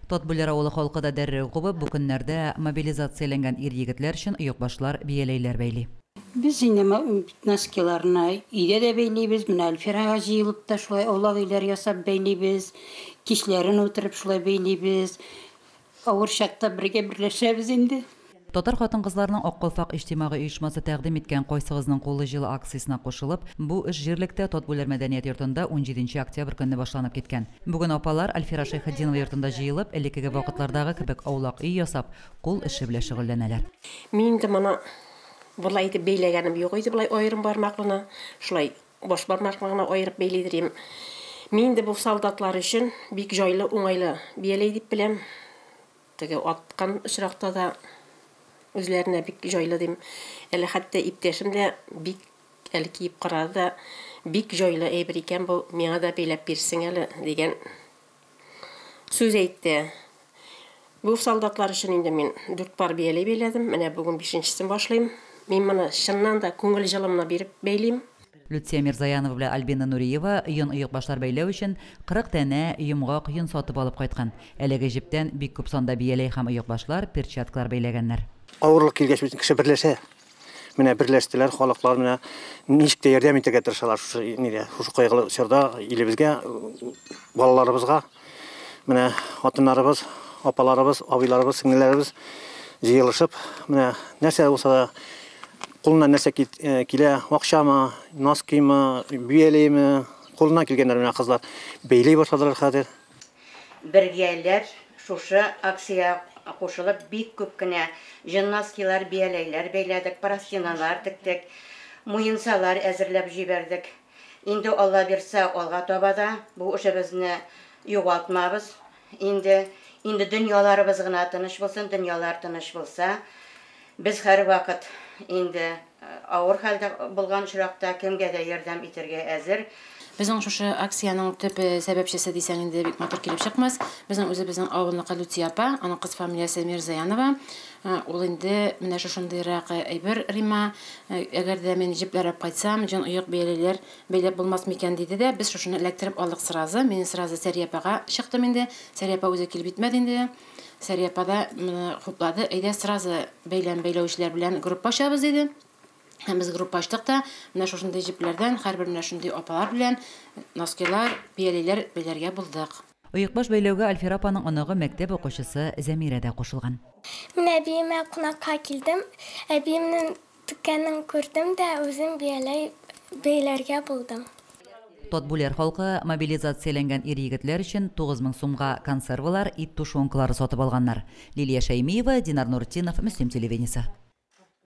Татбүләр авылы халкы да дәррәү кубып, бу көннәрдә мобилизацияләнгән ир-егетләр өчен оекбашлар, бияләйләр бәйли. Без инде носкиларны өйдә дә бәйлибез, менә Альфирага җыелып та шулай аулак өйләр ясап бәйлибез, кичләрен утырып шулай бәйлибез. Авыр чакта бергә берләшәбез инде. Татар хатын-кызларының Ак калфак иҗтимагый оешмасы тәкъдим иткән Кайсыгызның кулы җылы акциясенә кушылып, бу эш җирлектә Татбүләр мәдәният йортында 17 октябрь көнне башланып киткән. Бүген апалар Альфира Шәйхетдинова йортында җыелып, элеккеге вакытлардагы кебек аулак өй ясап, кул эше белән шөгыльләнәләр. Мин инде моны болай итеп бәйләгәнем юк иде, болай аерым бармаклыны, шулай баш бармаклы гына аерып бәйлидер идем. Мин инде бу солдатлар өчен бик җайлы, уңайлы бияләй дип беләм. Теге аткан очракта да үзләренә бик җайлы дим. Әле хәтта иптәшем дә бик әле киеп карады да, бик җайлы әйбер икән бу, миңа да бәйләп бирсең әле дигән сүз әйтте. Бу солдатлар өчен инде мин 4 пар бияләй бәйләдем. Менә бүген 5-нчесен башлыйм. Мин моны чыннан да күңел җылымны биреп бәйлим. Люция Мирзаянова белән Альбина Нуриева йон оекбашлар бәйләү өчен 40 тәнә йомгак йон сатып алып кайткан. Әлеге җептән бик күп санда бияләй һәм оекбашлар, перчаткалар бәйләгәннәр. Авырлык килгәч бит кеше берләшә. Менә берләштеләр халыклар, менә ничек тә ярдәм итәргә тырышалар шушы нидә, шушы кайгылы чорда илебезгә, балаларыбызга. Менә хатыннарыбыз, апаларыбыз, абыйларыбыз, сеңлеләребез җыелышып, менә нәрсә булса да кулыннан нәрсә килә, акчамы, носкимы, бияләйме, кулыннан килгәннәр менә кызлар бәйли башладылар хәзер. Бергәләп шушы акция кушылып бик күп кенә җон носкилар, бияләйләр бәйләдек, простиналар тектек, муенсалар әзерләп җибәрдек. Инде Алла бирсә, алга таба да бу эшебезне югалтмабыз. Инде дөньяларыбыз гына тыныч булсын, дөньялар тыныч булса, без һәр вакыт инде авыр хәлдә булган очракта кемгә дә ярдәм итәргә әзер. Безнең шушы акциянең төп сәбәпчесе дисәң инде бик матур килеп чыкмас. Безнең үзебезнең авылныкы Люция апа, аның кыз фамилиясе Мирзаянова. Ул инде менә шушындыйрак әйбер Рима, әгәр дә мин җепләр алып кайтсам, җон оек бияләйләр бәйләп булмас микән диде дә, без шушыны эләктереп алдык сразу. Мин сразу Сәрия апага чыктым инде. Сәрия апа үзе килеп җитмәде инде. Сәрия апа да моны хуплады. Әйдә сразу бәйләм бәйләүчеләр белән группа ачабыз диде. Һәм без группа ачтык та, менә шушындый җепләрдән һәрбер менә шундый апалар белән носкилар, бияләйләр бәйләргә булдык. Оекбаш бәйләүгә Альфира апаның оныгы мәктәп укучысы Зәмирә дә кушылган. Мин әбиемә кунакка килдем. Әбиемнең теккәнен күрдем дә үзем бияләй бәйләргә булдым. Татбүләр халкы мобилизацияләнгән ир-егетләр өчен 9000 сумга консервалар, ит тушенкалары сатып алганнар. Лилия Шәймиева, Динар Нуртдинов, Мөслим телевидениесе.